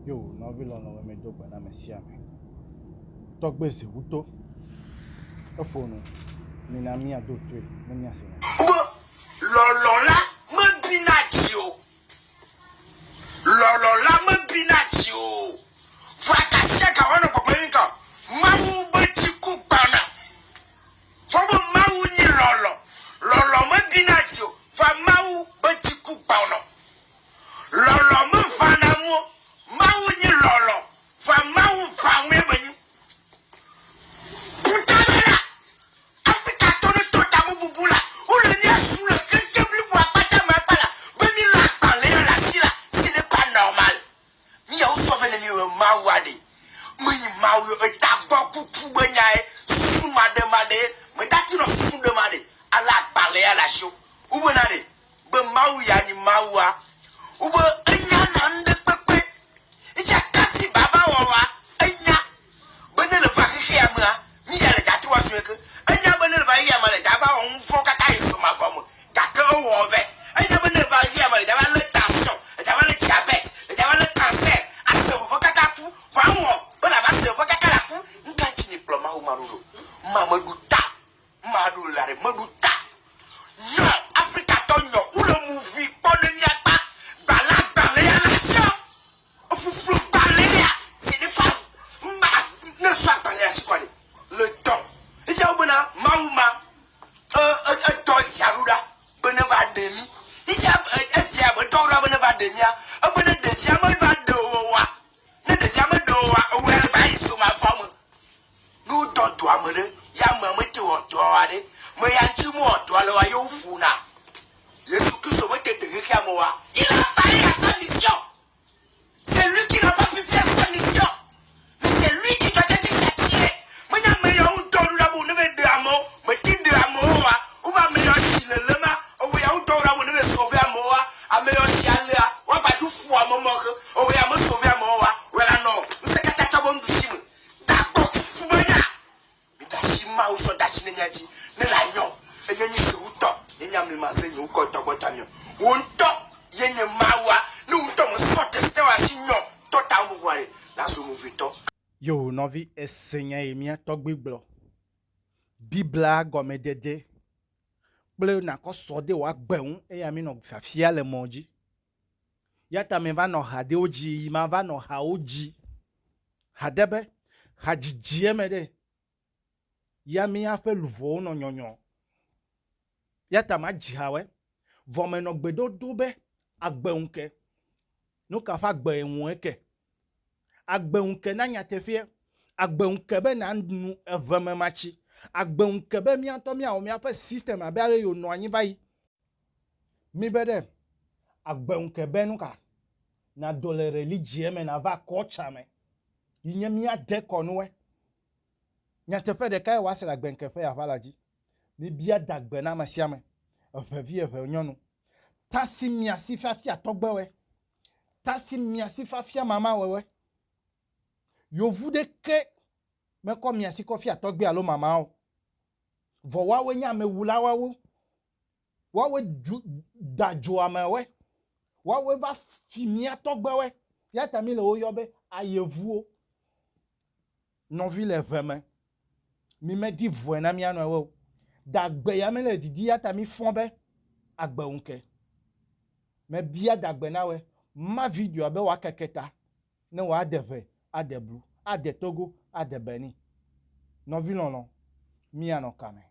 Yo, nɔvi lɔlɔ̃wo medo gbe na ame sia ame. Tɔgbe Zewuto, eƒo nu, mina míaɖo toe ne míase nya. Be lɔlɔ̃ la mebina dzi o. Lɔlɔ̃ la mebina dzi o. Vɔa gasiaga woanɔ gbɔgblɔm nɛ ŋkɔ, Mawu be dziku gbãna. Vɔ be Mawu nyi lɔlɔ̃. Lɔlɔ̃ mebina dzi o, vɔa Mawu be dziku gbãnɔ. Lɔlɔ̃ meʋãna ŋu o. Mawu nyi lɔlɔ̃, vɔa Mawu ʋã ŋue menyi. Bu tame la, Afrikatɔ ne tɔ tamebubu la, wole mía su le xexe bliboa kpata me akpa la, be mí lɔ agbalẽ ya le asi la, ce n'est pas normal. Mí ya wo sɔ be ne mí wɔ Mawua ɖe, me nyi Mawu yo, etagbɔ kuku be nya ye, susu maɖemaɖe ye, me ta ti nɔ susu ɖem aɖe, ale agbalẽ ya le asi wo. Wo be na ɖe, be Mawu ya nyi Mawua, wobe enya na nuɖe kpekpe. Ŋtsia kasi baba wɔwɔa, enya be ne le va xexea mea, mi ya le datu wa sue ke. Enya be ne le va xexea me le dava wɔ nuvɔ̃ kaka yi somavɔ me, gake ewɔ vɛ. Enya be ne le va xexea me le dava lé tension, le dava lé diabète, le dava lé cancer, ase veve kaka ku. Vɔa ewɔ be la va se veve kaka la ku. Ŋka ŋtsi mi kplɔ Mawu ma ɖo ɖo? Ma me ɖu ta. Maɖo la ɖe meɖu ta. Nyɔ Afrikatɔ nyɔ wole movie kpɔ ne miakpa gbala gbalẽ ya la sɔ efuflu gbalẽ ya si ne fa ma ne sɔ agbalẽ ya si kɔ ɖe le dɔ edza wo bena mawu ma e e edɔ zia ɖo ɖa be ne va ɖe mi edza ezia be dɔ ɖa be ne va ɖe mia ebe ne ɖevia me va ɖe o wa Ne ɖevia meɖe oa, ewɔe ale be ayi somavɔ me. Ne wodɔ dɔ ame ɖe, ye amea mete wɔ dɔa oa ɖe, me ya ŋuti mewɔ dɔa le oa, ye woƒona. Yesu Kristo mete ɖe xexea me oa, il a failli à sa mission. C'est lui qui n'a pas pu faire sa mission. Mais c'est lui qui doit être châtié. Menye ame yawo ŋutɔ ɖo ɖa be wone va ɖe amewo, mete ɖe amewo oa, wobe ame yawo si le le ma, ewɔ ya wodɔ ɖa be wone va sauver amewoa, ame yawo si alea, woagba dzo ƒo ame mɔ ke. Ewɔ ya me sauver amewo oa, wɔ la nɔ ŋusẽkatãtɔ be nuɖusi me. Tagbɔ fufu be nya. Mi da asi Mawu sɔ da asi ne mia dzi ne la nyɔ. Enye nyi sewutɔ, ye nye amlimaze nye wokɔ tɔgbɔ tamiɔ. Wò ŋutɔ ye nye Mawua, ne wò ŋutɔ me sɔ teste wɔ asi nyɔ tɔ ta bubua ɖe, la zu nuvitɔ. Yo nɔvi ese nya yi mía tɔgbui gblɔ. Biblia gɔmedede kple nakɔ sɔ de wò agbe ŋu eya mi nɔ fiafia le mɔ dzi. Ya ta me va nɔ ha ɖewo dzi yi ma va nɔ hawo dzi. Ha ɖe be hadzidzie me ɖe ya míaƒe luʋɔwo nɔ nyɔnyɔ. Ya ta ma dzi hawɔe. Vɔ me nɔ gbedodo be agbe ŋke. Nuka ƒe agbe ŋue ke? Agbe ŋke na nyateƒea. Agbe ŋke be na nu eve me matsi. Agbe ŋke be mía ŋutɔ míawɔ míaƒe system abe ale yi wònɔ anyi va yi. Mi be ɖe agbe ŋke be nuka na do le religie me na va culture me yi nye mía de kɔnuwe. Nyateƒe ɖeka ye wòase le agbe ŋke ƒe aʋa la dzi. Mi bia da gbe na amesiame, eʋe vi eʋe nyɔnu. Tasi mia si fiafia tɔgbewe. Tasi mia si fiafia mamawewe. Yovu ɖeke mekɔ mia si kɔ fia tɔgbe alo mama o. Vɔ woawoe nye amewulawoawo. Woawoe dzu, da dzo amewoe. Woawoe va fi mía tɔgbewoe. Ya ta mí le wo yɔ be ayevuwo. Nɔvi le ʋe me. Mi medi vɔe na mía nɔewo o. Dagbe ya mele didi ya ta mi fɔ̃ be agbe ŋke. Mebia dagbe na woe. Ma videoa be woakeke ta ne wòade ʋe, ade blu, ade Togo, ade Benin. Nɔvi lɔlɔ̃, míanɔ kame.